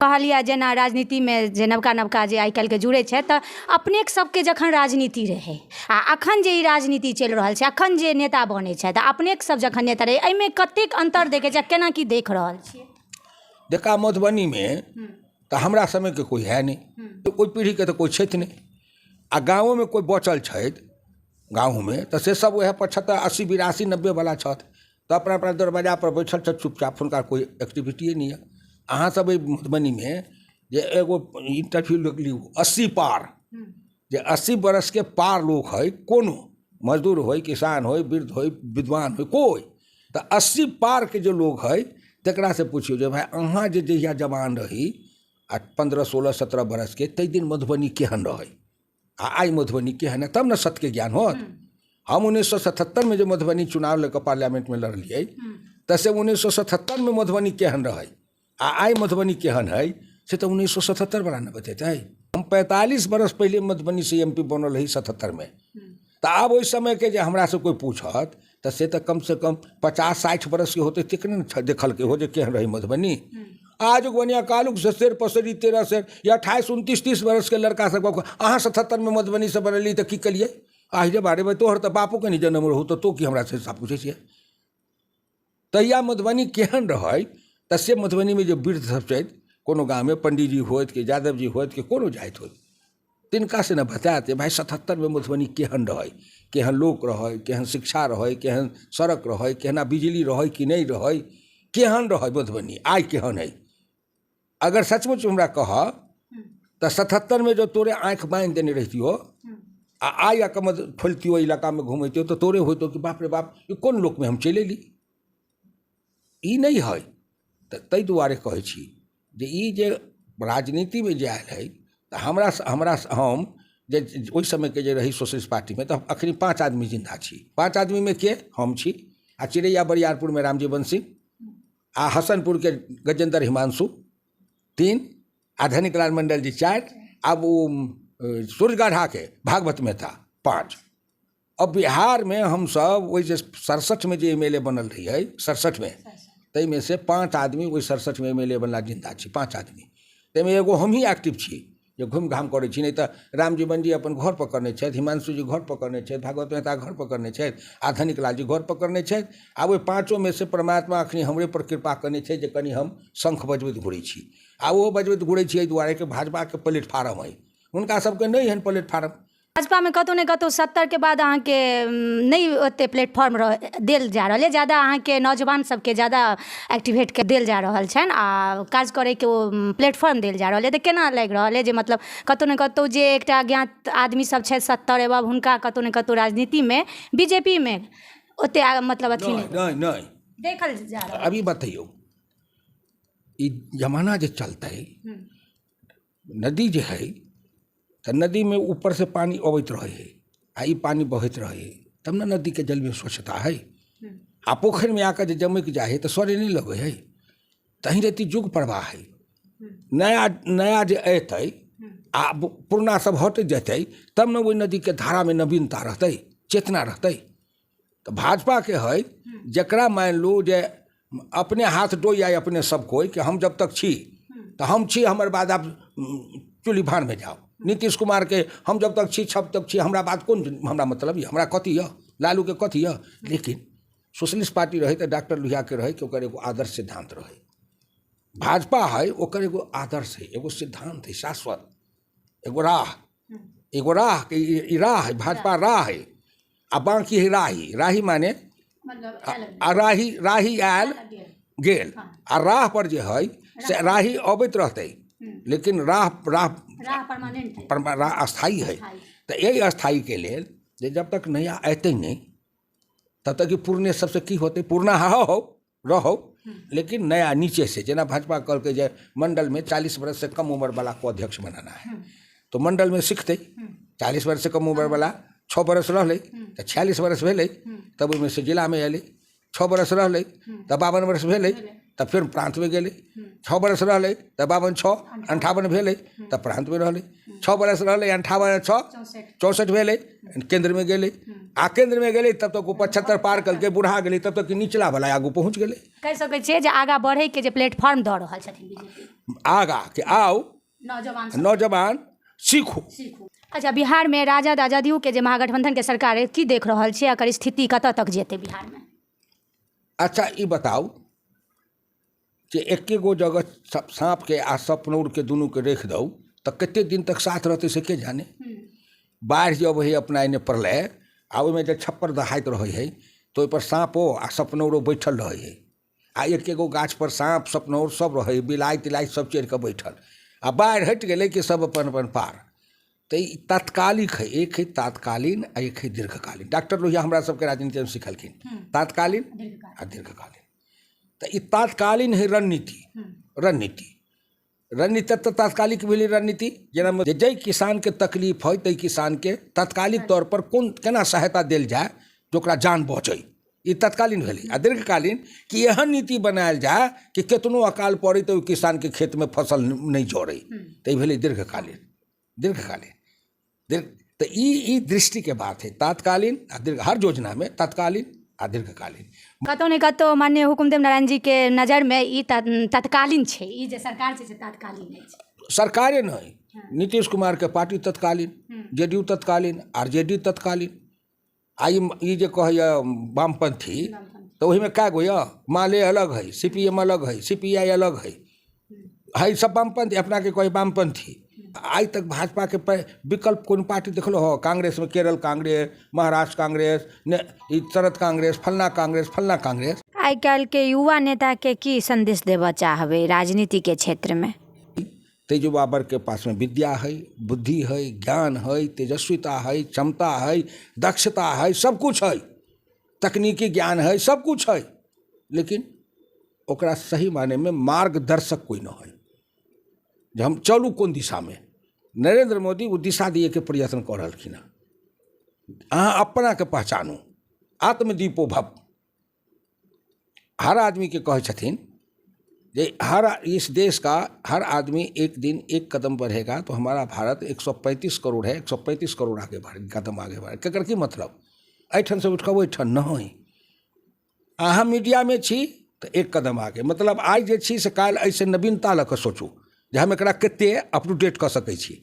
कहलियै जेना राजनीतिमे जे नवका नवका जे आइ काल्हिके जुड़ै छथि तऽ अपने सबके जखन राजनीति रहै आओर एखन जे ई राजनीति चलि रहल छै एखन जे नेता बनै छथि आओर अपने सब जखन नेता रहै अइमे कतेक अन्तर देखै छियै आओर केना की देख रहल छियै। देखा मधुबनीमे तऽ हमरा समयके कोइ है नहि, ओइ पीढ़ीके तऽ कोइ छथि नहि आओर गाँवोमे कोइ बचल छथि गाँवमे तऽ से सब वएह 75 80 82 90वला छथि तऽ अपना अपना दरवाजापर बैठल छथि चुपचाप, हुनका कोइ एक्टिविटिए नहि यऽ। अहाँ सब एहि मधुबनीमे जे एगो इंटरव्यू लिउ 80 पार, जे 80 बरसके पार लोक हइ, कोनो मजदूर होइ, किसान होइ, वृद्ध होइ, विद्वान होइ, कोइ तऽ 80 पारके जे लोक हइ तकरासँ पुछियौ जे भाय अहाँ जे जहिया जवान रही आ 15 16 17 बरसके ताहि दिन मधुबनी केहन रहै आ आइ मधुबनी केहन है, तब ने सत्यके ज्ञान होत। हम 1977में जे मधुबनी चुनाव लऽ कऽ पार्लियामेंटमे लड़लियै तऽ से 1977में मधुबनी केहन रहै आ आइ मधुबनी केहन है से तऽ 1977 वला ने बतेतै। हम 45 बरस पहिले मधुबनीसँ एम पी बनल रही 77में, तऽ आब ओहि समयके जे हमरासँ कोइ पूछत तऽ से तऽ कमसँ कम 50-60 बरसके होतै तकरे ने देखलकै हो जे केहन रहै मधुबनी। आज बनिया कालुक से शेर पसरी 13 सेर या 28 29 30 बरसके लड़का सब अहाँ 77में मधुबनीसँ बनलियै तऽ की केलियै? आहि रे बारे तोहर तऽ बापोके नहि जनम रहू तऽ तो की हमरासँ हिसाब पूछै छियै? तहिया मधुबनी केहन रहै तऽ से मधुबनीमे जे वृद्ध सब छथि कोनो गाममे पंडीजी होथि कि यादव जी होथि कि कोनो जाति होथि तिनका से ने बतायत जे भाय 77मे मधुबनी केहन रहै, केहन लोक रहै, केहन शिक्षा रहै, केहन सड़क रहै, केहना बिजली रहै कि नहि रहै, केहन रहै मधुबनी, आइ केहन हइ। अगर सचमुच हमरा कहऽ तऽ 77मे जँ तोरे आँखि बान्हि देने रहितियौ आ आइ आकऽ खोलतियौ इलाकामे घुमैतियौ तऽ तोरे होइतौ कि बाप रे बाप ई कोन लोकमे हम चलि अयली। ई नहि हइ तऽ ताहि दुआरे कहै छी जे ई जे राजनीतिमे जे आयल हइ तऽ हमरा हमरा हम जे ओहि समयके जे रही सोशलिस्ट पार्टीमे तऽ अखनी 5 आदमी जिन्दा छी। 5 आदमीमे के हम छी आ चिरैया बरियारपुरमे रामजीवन सिंह आ हसनपुरके गजेन्द्र हिमांशु 3 आ धनिकलाल मंडल जी 4, आब ओ सूर्यगढ़ाके भागवत मेहता 5। अब बिहारमे हमसब ओहि जे 67मे जे एम एल ए बनल रहियै 67मे, ताहिमे से 5 आदमी ओहि 67मे एम एल ए बनला जिन्दा छी 5 आदमी। ताहिमे एगो हमही एक्टिव छी जे घुमि घाम करै छी, नहि तऽ रामजीवन जी अपन घर पकड़ने छथि, हिमांशु जी घर पकड़ने छथि, भागवत मेहता घर पकड़ने छथि आ धनिकलाल जी घर पकड़ने छथि। आ ओहि 5ओमे से परमात्मा अखनी हमरे पर कृपा कयने छै जे कनि हम शंख बजबैत घुरै छी आ ओहो बजबैत घुरै छी एहि दुआरे कि भाजपाके प्लेटफार्म अइ, हुनका सबके नहि एहन प्लेटफार्म। भाजपामे कतहु ने कतहु 70के बाद अहाँके नहि ओतेक प्लेटफॉर्म देल जा रहल अइ, ज्यादा अहाँके नौजवान सबके ज्यादा एक्टिवेट देल जा रहल छनि आ काज करैके ओ प्लेटफॉर्म देल जा रहल अइ। तऽ केना लागि रहल अइ जे मतलब कतहु ने कतहु जे एकटा ज्ञात आदमी सब छथि 70 एबव हुनका कतहु ने कतहु राजनीतिमे बी जे पी मे ओतेक मतलब अथी नहि नहि नहि देखल जा रहल। अभी बतैयौ ई जमाना जे चलतै नदी जे हइ तऽ नदीमे ऊपरसँ पानि अबैत रहै हइ आ ई पानि बहैत रहै हइ तब ने नदीके जलमे स्वच्छता हइ। आ पोखरिमे आकऽ जे जमकि जाइ हइ तऽ सड़े नहि लगै हइ। तही रति युग प्रवाह हइ, नया नया जे अयतै आ पुरना सब हटैत जेतै तब ने ओहि नदीके धारामे नवीनता रहतै, चेतना रहतै। तऽ भाजपाके हइ जकरा मानि लू जे अपने हाथ डोइ आइ अपने सब कोइ कि हम जब तक छी तऽ हम छी, हमर बाद आब चुल्ही भाँड़मे जाउ। नीतीश कुमारके हम जब तक छी तब तक छी, हमरा बाद कोन हमरा मतलब यऽ, हमरा कथी यऽ, लालूके कथी यऽ। लेकिन सोशलिस्ट पार्टी रहै तऽ डॉक्टर लोहियाके रहै कि ओकर एगो आदर्श सिद्धान्त रहै। भाजपा हइ ओकर एगो आदर्श हइ, एगो सिद्धान्त हइ शाश्वत, एगो राह, एगो राह के ई राह हइ, भाजपा राह हइ आ बाँकी हइ राही। राही माने आ राही, राही आयल गेल आ राह पर जे हइ से राही अबैत रहतै, लेकिन राह राह राह अस्थायी हइ। तऽ एहि अस्थायीके लेल जे जब तक नया अयतै नहि तब तक ई पुरने सबसँ की होतै, पुरना हो रहो लेकिन नया नीचे से। जेना भाजपा कहलकै जे मंडल में 40 वर्ष से कम उम्र वाला को अध्यक्ष बनाना है, तो मंडल में सिखतै 40 वर्ष से कम उम्र वाला 6 बरस रहलै तऽ 46 बरस भेलै, तब ओहिमे से जिलामे अयलै, 6 बरस रहलै तऽ 52 बरस भेलै, तऽ फेर प्रान्तमे गेलै। 6 बरस रहलै तऽ 52 6 58 भेलै, तऽ प्रान्तमे रहलै। 6 बरस रहलै, 58 6 64 भेलै, केन्द्रमे गेलै। आ केन्द्रमे गेलै तब तक ओ 75 पार केलकै, बुढ़ा गेलै, तब तक निचला वला आगू पहुँच गेलै। कहि सकै छियै जे आगाँ बढ़ैके जे प्लेटफॉर्म दऽ रहल छथिन बीजेपी। आगाँ के आउ नौजवान सीखू। अच्छा, बिहारमे राजद आ जदयूके जे महागठबंधनके सरकार अइ, की देख रहल छियै, एकर स्थिति कतऽ तक जेतै बिहारमे? अच्छा, ई बताउ जे एके गो जगह साँपके आ सपनौरके दुनूके राखि दौ तऽ कते दिन तक साथ रहतै से के जाने। बाढ़ि जे अबै हइ अपना एने प्रलय, आ ओहिमे जे छप्पर दहाइत रहै हइ तऽ ओहिपर साँपो आ सपनौरो बैठल रहै हइ, आ एके गो गाछपर साँप सपनौर सब रहै हइ, बिलाइ तिलाइ सब चढ़िकऽ बैठल, आ बाढ़ि हटि गेलै कि सब अपन अपन पार। तऽ ई तात्कालिक हइ, एक हइ तात्कालीन आ एक हइ दीर्घकालीन। डॉक्टर लोहिया हमरा सबके राजनीतिमे सिखेलखिन तात्कालीन आ दीर्घकालीन। तऽ ई तात्कालीन हइ रणनीति, रणनीति रणनीति तऽ तात्कालिक भेलै रणनीति। जेना जे जाहि किसानके तकलीफ हइ ताहि किसानके तात्कालिक तौरपर कोन केना सहायता देल जाय जे ओकरा जान बचै, ई तत्कालीन भेलै। आ दीर्घकालीन कि एहन नीति बनायल जाय कि केतनो अकाल पड़ै तऽ ओहि किसानके खेतमे फसल नहि जरै, तऽ ई भेलै दीर्घकालीन। दीर्घकालीन दीर्घ तऽ ई दृष्टिके बात हइ, तात्कालीन आ दीर्घ, हर योजनामे तात्कालीन आ दीर्घकालीन। कतहु ने कतहु माननीय हुकुमदेव नारायण जीके नजरिमे ई तत्कालीन छै, ई जे सरकार छै से तात्कालीन अछि। सरकारे नहि, नीतीश कुमारके पार्टी तत्कालीन, जे डी यू तत्कालीन, RJD तत्कालीन, आ ई जे कहैए वामपन्थी, तऽ ओहिमे कए गो यऽ, माले अलग हइ, CPM अलग हइ, CPI अलग हइ, हइ सब वामपन्थी, अपनाके कहै वामपन्थी। आइ तक भाजपाके विकल्प कोनो पार्टी देखलहुँ हँ? कांग्रेसमे केरल कांग्रेस, महाराष्ट्र कांग्रेस, ने ई शरद कांग्रेस, फलना कांग्रेस, फलना कांग्रेस। आइ काल्हिके युवा नेताके की सन्देश देबऽ चाहबै राजनीतिके क्षेत्रमे? तेजो बाबरके पासमे विद्या है, बुद्धि है, ज्ञान है, तेजस्विता है, क्षमता है, दक्षता है, सब कुछ है, तकनीकी ज्ञान है, सब कुछ है, लेकिन ओकरा सही मानेमे मार्गदर्शक कोइ न है जे हम चलू कोन दिशामे। नरेंद्र मोदी ओ दिशा दिएके प्रयत्न कऽ रहलखिन हँ। अहाँ अपनाके पहचानू, आत्मदीपो भव। हर आदमीके कहै छथिन जे हर इस देश का हर आदमी एक दिन एक कदम बढ़ेगा तो हमारा भारत 135 करोड़ है, 135 करोड़ आगे बढ़े, कदम आगे बढ़े। केकर की मतलब? एहिठामसँ उठि कऽ ओहिठाम नहि। अहाँ मीडियामे छी तऽ एक कदम आगे, मतलब आइ जे छी से काल्हि एहिसँ नवीनता लऽ कऽ सोचू जे हम एकरा कते अप टू डेट कऽ सकै छी।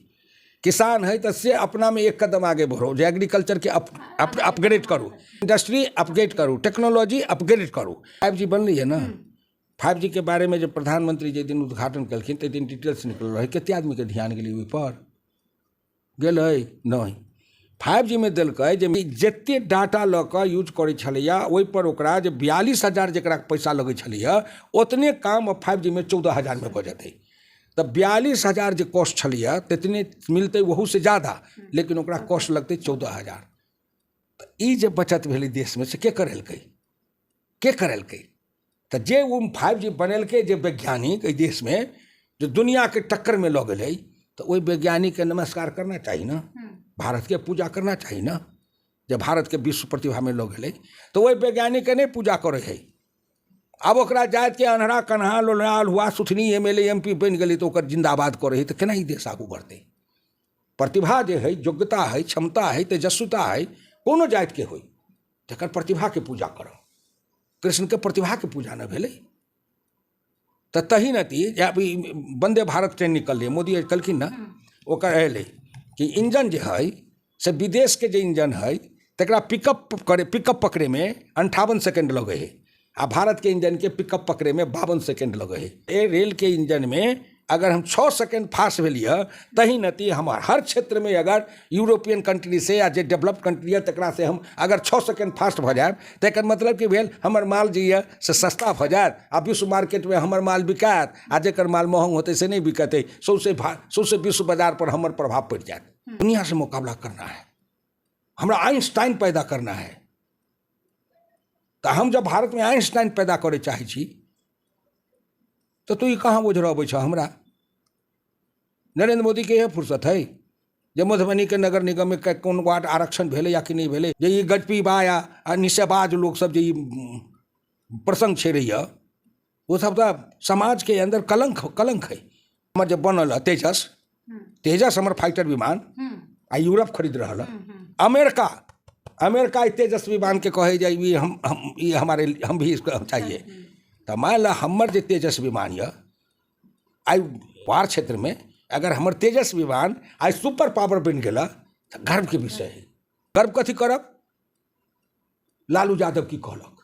किसान है तऽ से अपनामे एक कदम आगे बढ़ो, जे एग्रीकल्चरके अपग्रेड करू, इंडस्ट्री अपग्रेड करू, टेक्नोलॉजी अपग्रेड करू। 5G बनलैए ने, 5G के बारेमे जे प्रधानमंत्री जाहि दिन उद्घाटन केलखिन ताहि दिन डिटेल्स निकलल रहै, कते आदमीके ध्यान गेलै ओहिपर? गेलै नहि। 5G मे देलकै जे जते डाटा लऽ कऽ यूज करै छलैए ओहिपर ओकरा जे 42,000 जकरा पैसा लगै छलैए ओतने काम 5G मे 14,000 भऽ जेतै। तऽ 42,000 जे कॉस्ट छलैए ततने मिलतै, ओहूसँ ज्यादा, लेकिन ओकरा कॉस्ट लगतै 14,000। तऽ ई जे बचत भेलै देशमे से के करेलकै? के करेलकै? तऽ जे ओ 5G बनेलकै जे वैज्ञानिक एहि देशमे जे दुनिआँके टक्करमे लऽ गेलै, तऽ ओहि वैज्ञानिकके नमस्कार करना चाही ने, भारतके पूजा करना चाही ने, जे भारतके विश्व प्रतिभामे लऽ गेलै। तऽ ओहि वैज्ञानिकके नहि पूजा करै हइ। आब ओकरा जातिके अन्हरा कन्हा लोल्हा अल्हुआ सुथनी MLA MP बनि गेलै तऽ ओकर जिन्दाबाद करै हइ, तऽ केना ई देश आगू बढ़तै? प्रतिभा जे हइ, योग्यता हइ, क्षमता हइ, तेजस्विता हइ, कोनो जातिके होइ, तकर प्रतिभाके पूजा करब। कृष्णके प्रतिभाके पूजा नहि भेलै तऽ तही ने ती जे अभी वन्दे भारत ट्रेन निकललै, मोदी कहलखिन ने, ओकर एलै कि इंजन जे हइ से विदेशके जे इंजन हइ तकरा पिकअप पकड़ैमे 58 सेकेंड लगै हइ, आ भारतके इंजनके पिकअप पकड़ैमे 52 सेकेंड लगै हइ। ए रेलके इंजनमे अगर हम 6 सेकेंड फास्ट भेलियै तही नती हमर हर क्षेत्रमे अगर यूरोपियन कंट्री से या जे डेवलप्ड कंट्री यऽ तकरा से हम अगर 6 सेकेंड फास्ट भऽ जायब तऽ एकर मतलब की भेल? हमर माल जे यऽ से सस्ता भऽ जायत आ विश्व मार्केटमे हमर माल बिकायत, आ जकर माल महग होतै से नहि बिकेतै, सौंसे विश्व बाजार पर हमर प्रभाव पड़ि जायत। दुनिया से मुकाबला करना है, हमरा आइंस्टाइन पैदा करना है। तऽ हम जब भारतमे आइंस्टाइन पैदा करय चाहै छी तऽ तू ई कहाँ ओझरबै छह हमरा? नरेंद्र मोदीके इएह फुर्सत है जे मधुबनीके नगर निगममे कोन वार्ड आरक्षण भेलै या कि नहि भेलै, जे ई गजपीबा या निशेबाज लोकसब जे ई प्रसङ्ग छेड़ैए, ओसभ तऽ समाजके अन्दर कलङ्क कलङ्क हइ। हमर जे बनल हँ तेजस, तेजस हमर फाइटर विमान आ यूरोप खरीद रहल हँ, अमेरिका, अमेरिका ई तेजस विमानके कहै जे ई हम ई हमारे हम भी इसको चाहिए। तऽ मानि लऽ हमर जे तेजस विमान यऽ आइ वार क्षेत्रमे, अगर हमर तेजस विमान आइ सुपर पावर बनि गेल तऽ गर्वके विषय हइ। गर्व कथी करब? लालू यादव की कहलक,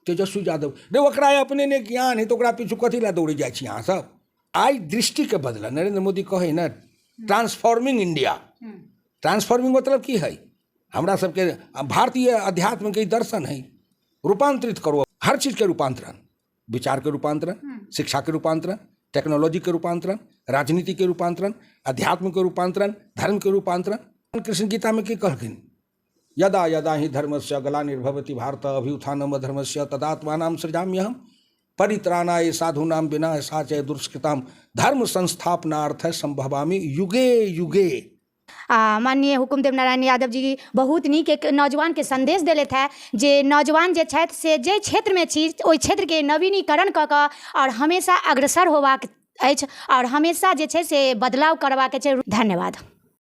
तेजस्वी यादव रे, ओकरा अपने नहि ज्ञान हइ तऽ ओकरा पीछू कथी लए दौड़ै जाइ छी अहाँसभ? आइ दृष्टिके बदलऽ नरेन्द्र मोदी कहै ने ट्रांसफॉर्मिंग इंडिया। ट्रांसफॉर्मिंग मतलब की हइ? हमरा सबके भारतीय अध्यात्मके ई दर्शन हइ, रूपान्तरित करू हर चीजके, रूपान्तरण विचारके रूपान्तरण, शिक्षाके रूपान्तरण, टेक्नोलॉजीके रूपान्तरण, राजनीतिके रूपान्तरण, अध्यात्मके रूपान्तरण, धर्मके रूपान्तरण। कृष्ण गीतामे की कहलखिन? यदा यदा ही धर्मस्य ग्लानिर्भवति भारत अभ्युत्थानम अधर्मस्य तदात्मानाम सृजाम्यहम परित्राणाय साधूनाम विनाशाय दुष्कृताम धर्म संस्थापनार्थ संभवामि युगे युगे। आ माननीय हुकुमदेव नारायण यादव जी बहुत नीक एक नौजवानके सन्देश देलथि हेँ जे नौजवान जे छथि से जाहि क्षेत्रमे छी ओहि क्षेत्रके नवीनीकरण कऽ कऽ आओर हमेशा अग्रसर होबाक अछि आओर हमेशा जे छै से बदलाव करबाक छै। धन्यवाद।